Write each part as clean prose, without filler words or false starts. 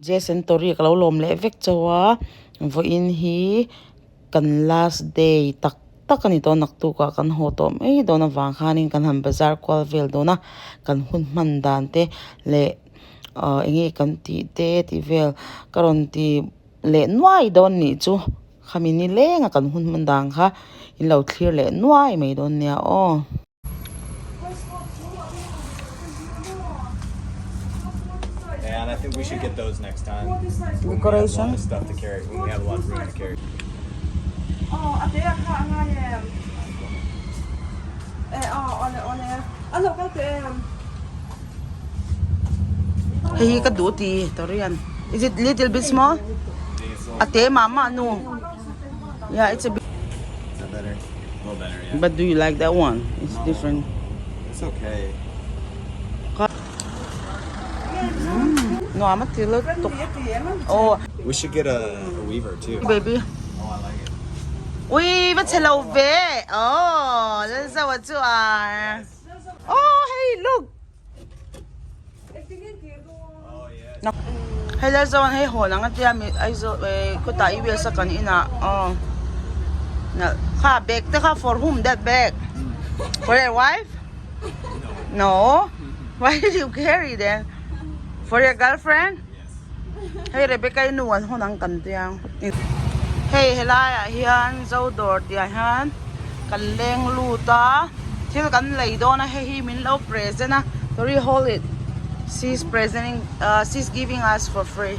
Jason Tori ka lo lawm leh vek chauh a, vawiin hi kan last day tak tak a ni tawh naktukah kan haw tawh mai dawn avang khanin kan han bazar kual vel dawn a, kan hun hman dan te leh ahh eng nge kan tih te tih vel ka rawn ti leh nuai dawn nih chu khami nileng a kan hun hman dan kha in lo thlir leh nuai mai dawn nia aw. And I think we should get those next time. Decoration. When we have a lot of stuff to carry. When we have a lot of room to carry. Hei hi ka duh ti Torian. Is it little bit small? A te mah mah nu. Yeah, it's a bit. Is that better? A little better, yeah. But do you like that one? It's different. It's okay. Nuam a ti lutuk. Oh. We should get a, a weaver too. Baby. Oh, I like it. Ui, va che lo ve. Oh, Lalzawa chu a. Oh, hey, look. Hei lai zawn hei hawn ang a tia mi Aizawl eh khawtah US a kan inah aw kha bag te kha for whom that bag for your wife no why did you carry then for your girlfriend hei Rebecca i nu an hawn ang kan tia hei helaiah hian zo dawr tih ah hian kan leng lut a thil kan lei dawn a hei hi min lo present a sorry hold it she's presenting ah she's giving us for free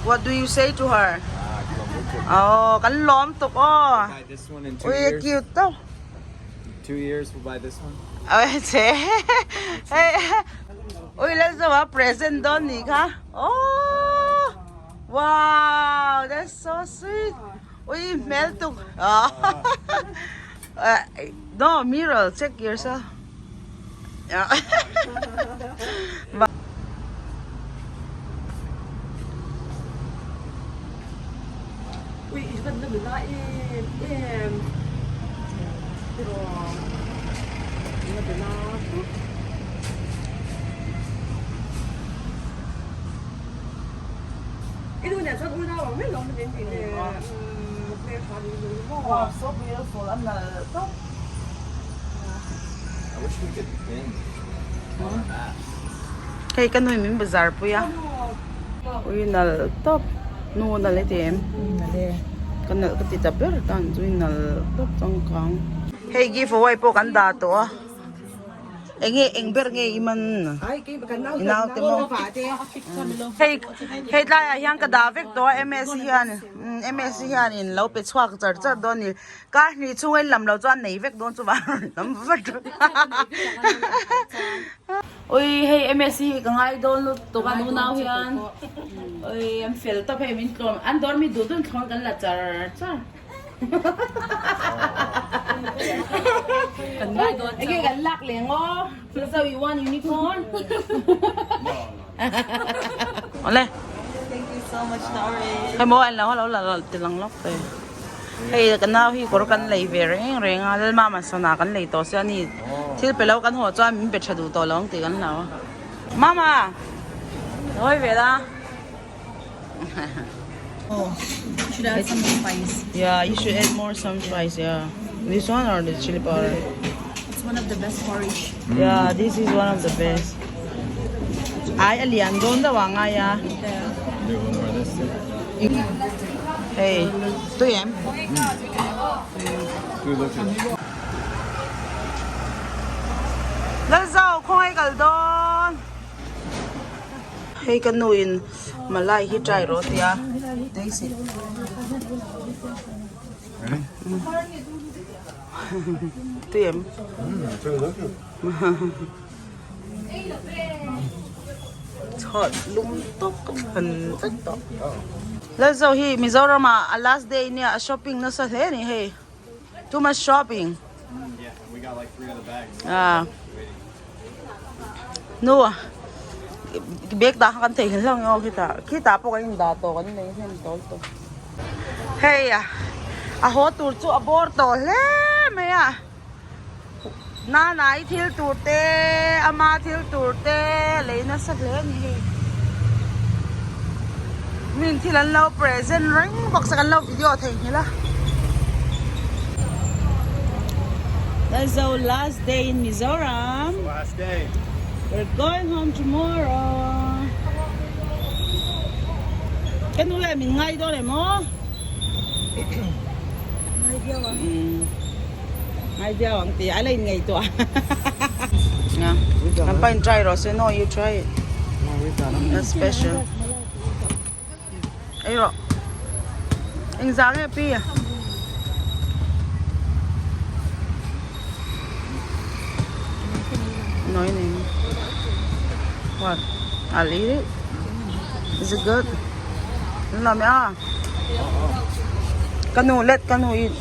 what do you say to her oh kan lawm tuk aw ui a cute tawp. Che hei ui Lalzova present dawn nih kha aww wow that's so sweet ui hmel tuk no mirror check yourself Wow, so beautiful. A nalh tawp. I wish we could pin on our maps. Hei ka nui min bazar pui a. Ui nalh tawp. Nu nalh e ti em? Nalh e. Ka nalh ka ti ta ber tan chu i nalh tawp changkang. Hei give away pawh kan dah tawh a. Enge eng ber nge i man? I naute maw? Hei hei tlaiah hian ka dah vek tawh a ms hian ms hian in lo pe chhuak char char dawn a ni. Kar hnih chhunga in lam lo chuan nei vek dawn chu vang rawn lam vat vat. Ui hei ms hi ka ngai dawn lutuk a nunau hian ui an fel tawp hei min tlawm an dawr mi duh dun thlawn kan la char char. Enge kan lak leng aw so you want unicorn? Awle. Thank you so much Tori. Hei maw an lo lo la ti lang lawk ve. Hei ka nau hi kawr kan lei ve reng reng a Lalmama sana kan lei tawh sia ni thil pe lo kan haw chuan min pe tha duh tawh lo ang tih kan hlau a. Mama hawi ve la. Oh, should add some more spice. Yeah, you should add more some spice, yeah. This one or the chili powder? It's one of the best porridge. Yeah, this is one of the best. Ai a lian dawn deuh ang ai a. Do one more of this too. Hei, tui em? Tui lutuk. Lalzo, khawngaih kal dawn. Hei ka nu in malai hi try rawh a ti a taste it tui em chhuat lum tawk ka thlan vek tawh Lalzo hi Mizoram ah a last day nia a shopping nasa hle a ni hei too much shopping ah. Nu bag dah kha kan theihnghilh hlauh ang aw khitah khitah pawh kan indah tawh kan nei hnem tawl tawh hei a a haw tur chu a bawr tawh hle mai a Nanai thil tur te, ama thil tur te lei nasa hle a ni hei. Min thil an lo present reng bawk se kan lo video theihnghilh a. That's our last day in Mizoram. Last day. We're going home tomorrow. Ka nu leh min ngai dawn em aw? Ngai viau ang. Ngai viau ang tih a la in ngaihtuah. Kan pa in try rawh se no you try it. That's special. Ei rawh. Engzah nge pi? Noi nei. What? I'll eat it. Is it good? Làm à? Ka nu let ka nu eat.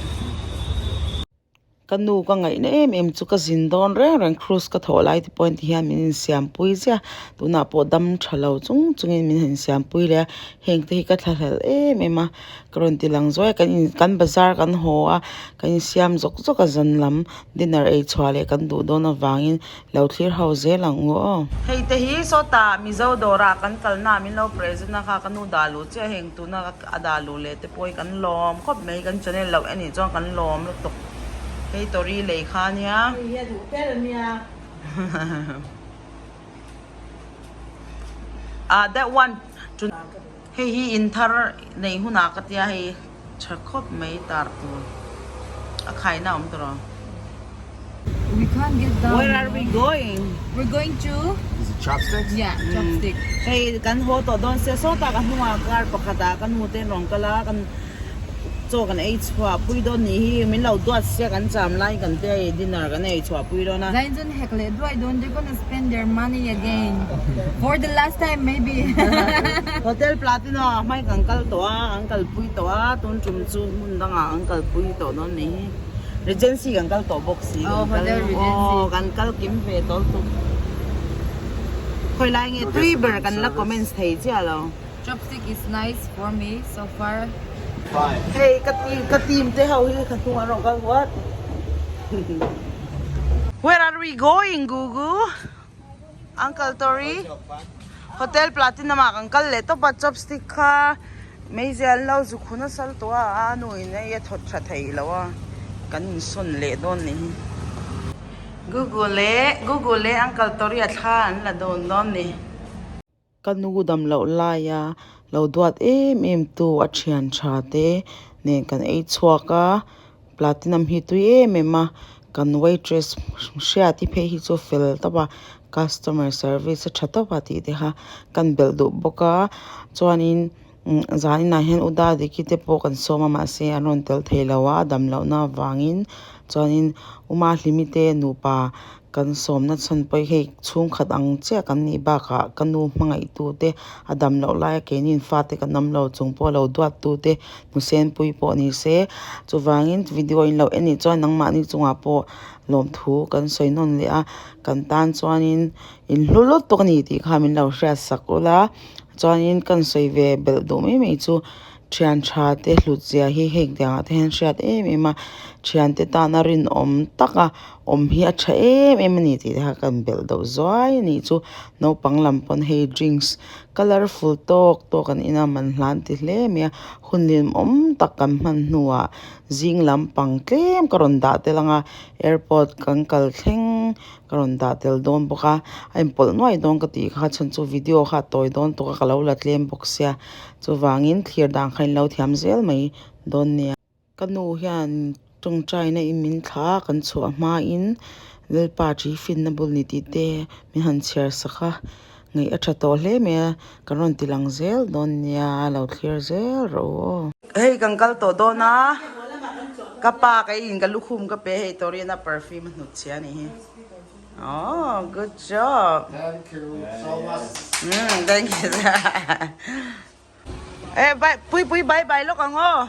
Ka nu ka ngaihna em em chu ka zin dawn reng reng cruise ka thawh lai te pawh ti hian min insiampui ziah tunah pawh dam tha lo chung chungin min han insiampui leh a heng te hi ka thlahlel em em a ka rawn ti lang zuai a kan in kan bazar kan haw a kan insiam zawk zawk a zan lam dinner ei chhuah leh kan duh dawn avangin lo thlir ho zel ang u aw. Hei te hi sawtah Mizo dawrah kan kalna ah min lo present a kha ka nu dah luh chiah heng tuna a dah luh leh te pawh hi kan lawm khawp mai kan channel loh en nih chuan kan lawm lutuk hei tori lei kha ania. Hei hi a duh ber ania. Ah that one chu hei hi in thar nei hunah ka tia hei tha khawp mai tar tur a khaina a awm tawh rawh. We can't get down. Where are we going? We're going to Is it chopsticks? Yeah, chopstick. Hei kan haw tawh dawn sia sawtah ka hnungah car pakhatah ka nu te rawn kal a kan chaw kan ei chhuah pui dawn nih hi min lo duat sia kan cham lai kan te hei dinner kan ei chhuah pui dawn a. Zain chuan hek leh duai dawn they're gonna spend their money again for the last time maybe. Hotel Platina ah hmai kan kal tawh a an kalpui tawh a tun tum chu hmun dangah an kalpui tawh dawn nih hi. Regency kan kal tawh bawk si Oh, kan kal Hotel Regency. aw kan kal kim ve tawh lutuk khawi lai nge tui ber kan la comments thei chiah lo. Chopstick is nice for me so far. Hei ka team ka team te ho hi ka hnung an rawn kal huat. Where are we going Gugu? Uncle Tori Hotel Platinum ah kan kal leh tawp a chopstick kha meizial an lo zu khu nasa lutuk a a nu in hei a thawt tha thei lo a kan insawn leh dawn ni hi Google leh Google leh Uncle Tori a thla an la dawn dawn ni. Ka nu dam loh laia lo duat em em tu a thian tha te nen kan ei chhuak a platinum hi tui em em a kan waitress hriat hi phei hi chu fel tawp a customer service a tha tawp a tih te kha kan belh duh bawk a chuanin zaninah hian u Dadiki te pawh kan sawm a mahse an rawn tel thei lo a dam loh na avangin chuanin u Mahlimi te nupa Kan sawmna chhan pawh hei chhungkhat ang chiah kan nih bakah ka nu hmangaihtu te a dam loh laia keini fate kan awm lo chung pawh lo duat tu te hnusenpui pawh ni se chuvangin video in lo en nih chuan nangmahni chungah pawh lawmthu kan sawi nawn leh a kan tan chuanin in hlu lutuk a ni tih kha min lo hriat sak ula chuanin kan sawi ve belh duh mai mai chu. Thian tha te hlut zia hi heng tiangah te hian hriat em em a thian te tana rinawm taka awm hi a tha em em a ni tih te kha kan belh deuh zuai a nih chu naupang lam pawn hei drinks colourful tawk tawk an in a man hlan ti hle mai a hun hlimawm tak kan hman hnuah zing lampang tlem ka rawn dah tel ang a airport kan kal thleng ka rawn dah tel dawn bawk a a inpawlh nuai dawn ka tih kha chhan chu video kha a tawi dawn tawk a ka lo la tlem bawk sia. Chuvangin thlir dan kha in lo thiam zel mai dawn nia. Ka nu hian tawngtaina in min thla a kan chhuah hmain Lalpa thi finna bul ni tih te min han chhiar sak a, ngaih a tha tawh hle mai a, kan rawn ti lang zel dawn nia lo thlir zel rawh u aw. Hei kan kal tawh dawn a, ka pa ka in ka lukhum ka pe hei Toriana perfume a hnut chhia a nih hi. Oh, good job. Thank you so much. Thank you. Eh, bye, pui pui bye bye lawk ang aw.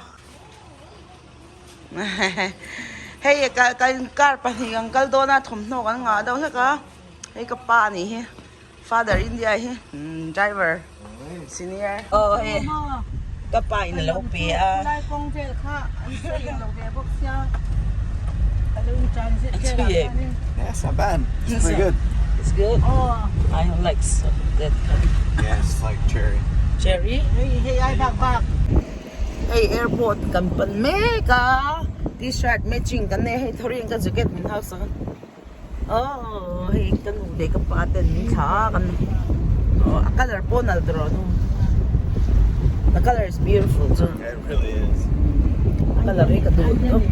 Hei ka ka car pahnih kan kal dawn a thawmhnaw kan ngah deuh hlek a. Hei ka pa anih hi. Father India hi driver senior. Aw hei ka pa in a lo pe a. Lai kawng vel kha an sawi lo ve bawk sia. Tui em? Yeah, it's not bad. It's pretty good. It's good. I don't like so that kind. Yeah, it's like cherry. Cherry? Hei airport kan pan mek a, t-shirt matching kan nei a, hei thawriin ka jacket min hausa a, aww hei ka nu leh ka pa ten min thla a kan aw a colour pawh nalh tawh rawh nu the colour is beautiful chu. It really is. A colour hi ka duh tawp.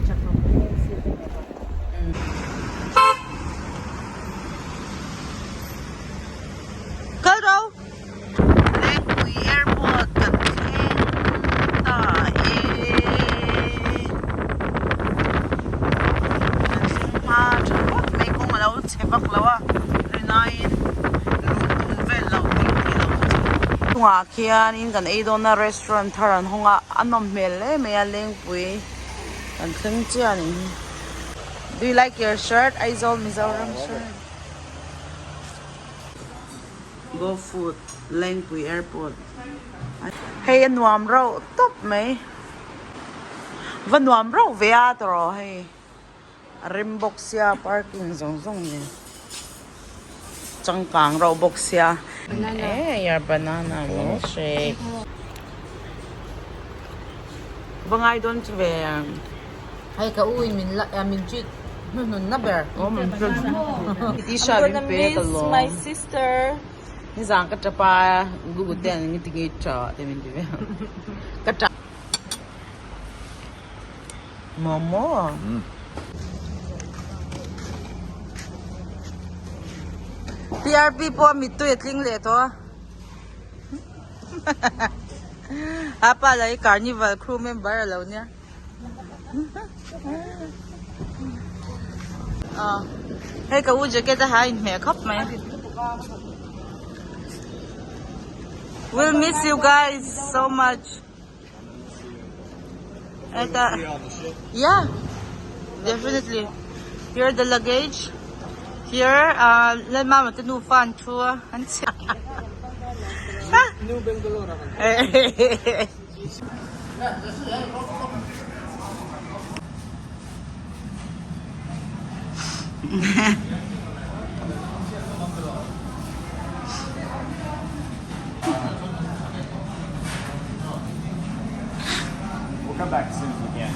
Kal ro! Lengpui Airport kan thleng ta e. Kan thleng hma tha khawp mai kawng a lo chhe vak lo a rinaiin luh tum vel lo tih tih lo chu. Chungah khianin kan ei dawna restaurant thar an hawng a a nawm hmel hle mai a Lengpui kan thleng chiah a nih hi. Do you like your shirt Aizawl Mizoram shirt? Go food Lengpui airport hei a nuam rauh tawp mai va nuam rauh ve a tawh hei a rem bawk sia parking zawng zawng nen changkang rauh bawk sia eh your banana milkshake va ngai dawn chu ve. Hei ka u in min la min treat hnuhnun na ber. Oh min treat. Tisha min pe ka lawm. My sister. Nizan ka tap a Google te an ngi ti nge tha te min ti ve. Ka tap. Momo. PRP pawh mittui a tling leh tawh a. Apa lah hi carnival crew member a lo nia. Hei ka u jacket a ha inhmeh khawp mai. We'll miss you guys so much. Eta Yeah. Definitely. Here the luggage. Here uh lan mama te nu fan thu a an chhiah. New Bangalore. We'll come back as soon as we can.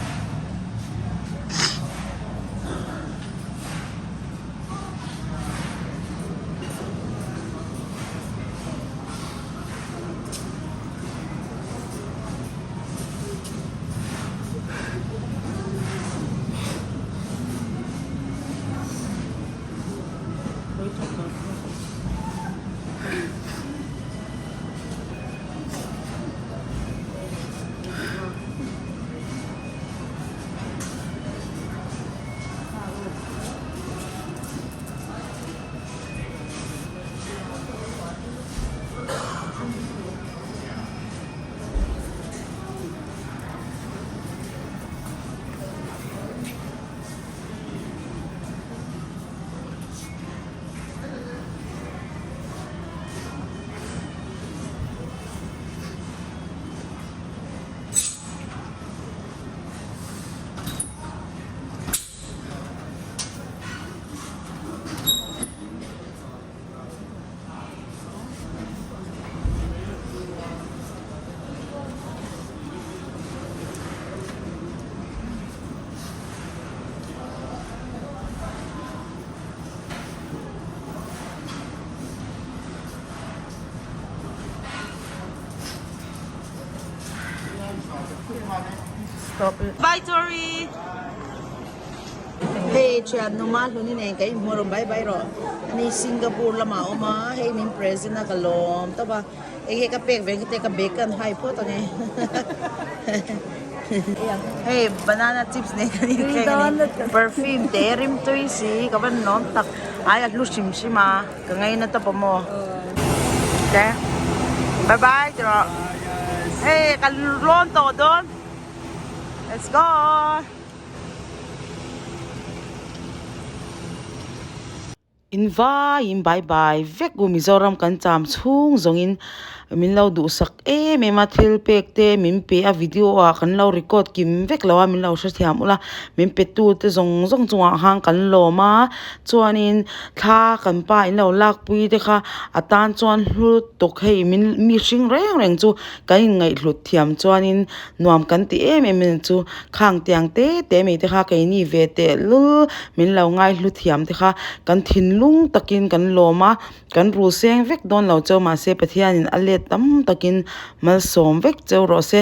Stop it. Bye Tori. Hei thian numa hluni nen ka inhmu rawh bai bai rawh ani Singapore lamah a awm a hei min present a ka lawm tawp a eng nge ka pek ve ang te ka bag ka han hai phawt ang e hei banana chips nen kan inthleng a ni perfume te rimtui si ka van lawm tak ai a hlu hrim hrim a ka ngaina tawp a maw te bye bye ti rawh hei ka lawn tawh dawn let's go. In vaiin bye bye vek u Mizoram kan cham chhung zawngin Min lo duhsak em em a thil pek te min pe a video ah kan lo record kim vek lo a min lo hrethiam ula min pe tu te zawng zawng chungah khan kan lawm a chuanin thla kan pa in lo lak pui te kha a tan chuan hlu lutuk hei min mi hring reng reng chu kan in ngaihhlut thiam chuanin nuam kan ti em em a ni chu khang tiang te te mai te kha keini ve tehlul min lo ngaihlu thiam te kha kan thinlung takin kan lawm a. Kan rul seng vek dawn lo cheu mahse Pathianin a let tam takin malsawm vek cheu rawh se.